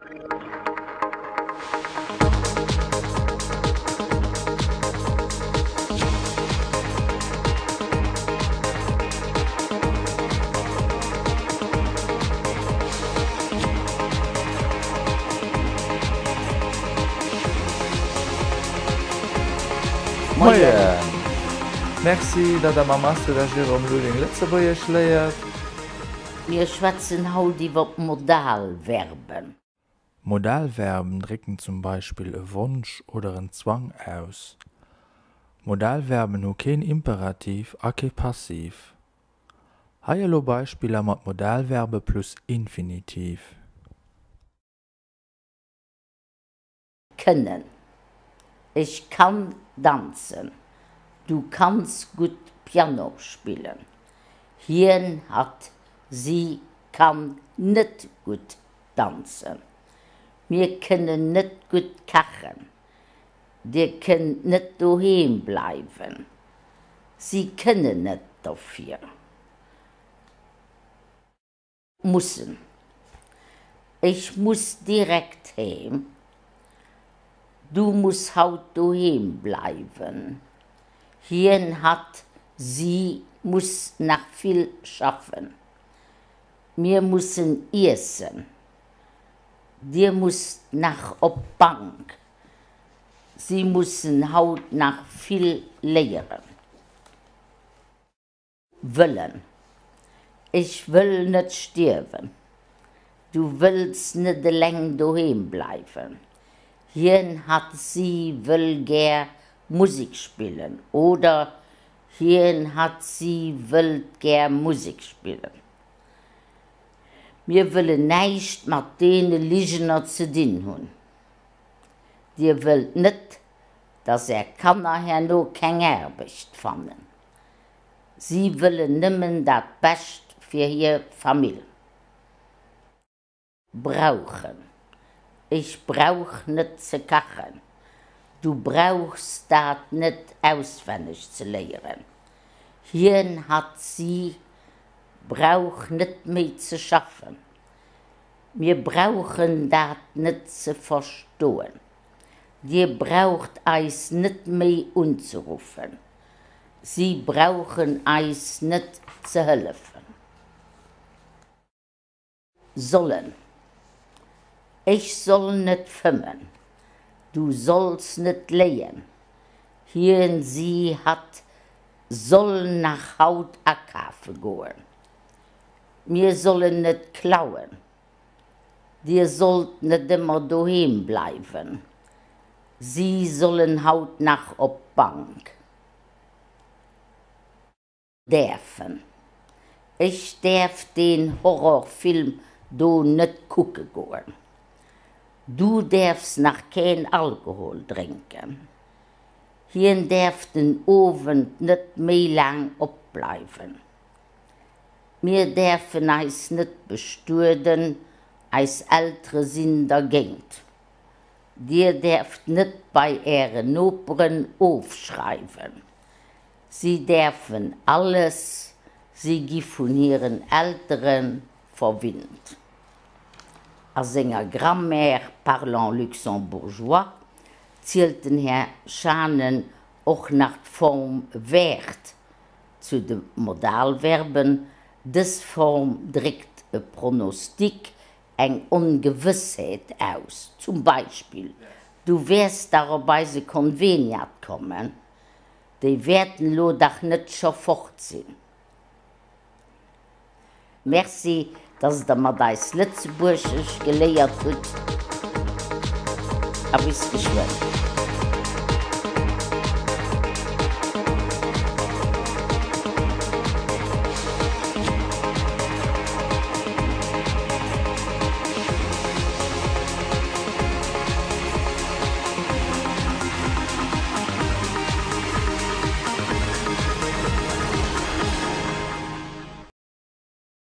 Moien! Merci, datt der mam Astrid a Jérôme Lulling Lëtzebuergesch léiert. Mir schwätzen haut iwwer d'Modalverben. Modalverben drécken zum Beispill e Wonsch oder en Zwang aus. Modalverben hu keen Imperativ a kee Passiv. Hei elo Beispiller mat Modalverbe plus Infinitiv. Kënnen. Ech kann danzen. Du kanns gutt Piano spillen. Hien, hatt, si kann net gutt danzen. Mir kënnen net gutt kachen. Dir kënnt net doheem bleiwen. Si kënnen net dofir. Mussen. Ech muss direkt heem. Du muss haut doheem bleiwen. Hien, hatt, si muss nach vill schaffen. Mir mussen iessen. Dir musst nach op d'Bank. Si mussen haut nach vill léieren. Wëllen. Ech wëll net stierwen. Du wëlls net eleng doheem bleiwen. Hien, hatt, si wëll gär Musek spillen oder Hien, hatt, si wëllt gär Musek spillen. Mir wëllen näischt mat deene Ligener ze dinn hunn. Dir wëllt net, dass är Kanner herno keng Aarbecht fannen. Si wëllen nëmmen dat Bescht fir hir Famill. Brauchen. Ech brauch net ze kachen. Du brauchs dat net auswenneg ze léieren. Hien, hatt, si brauch net méi ze schaffen. Mir brauchen dat net ze verstoen. Dir braucht eis net méi unzeruffen. Si brauchen eis net ze hëllefen. Sollen. Ech soll net fëmmen. Du solls net léien. Hien, si, hatt soll nach haut akafe goen. Mir sollen net klauen. Dir sollt net ëmmer doheem bleiwen. Si sollen haut nach op d'Bank. Däerfen. Ech däerf deen Horrorfilm do net kucke goen. Du däerfs nach keen Alkohol drénken. Hien däerf den Owend net méi laang opbleiwen. Mir däerfen eis net bestueden, eis Eltere sinn dergéint. Dir däerft net bei ären Noperen ofschreiwen. Si däerfen alles, si gi vun hiren Eltere verwinnt. A senger Grammaire parlant luxembourgeois zielt den Här Schanen och nach d'Form wäert Zu de Modalverben, Dës Form dréckt e Pronostic, eng Ongewëssheet aus. Zum Beispill, Du wäers dach op eise Konveniat kommen? Déi wäerten elo dach net scho fort sinn. Merci, dass der mat eis Lëtzebuergesch geléiert hutt a bis geschwënn.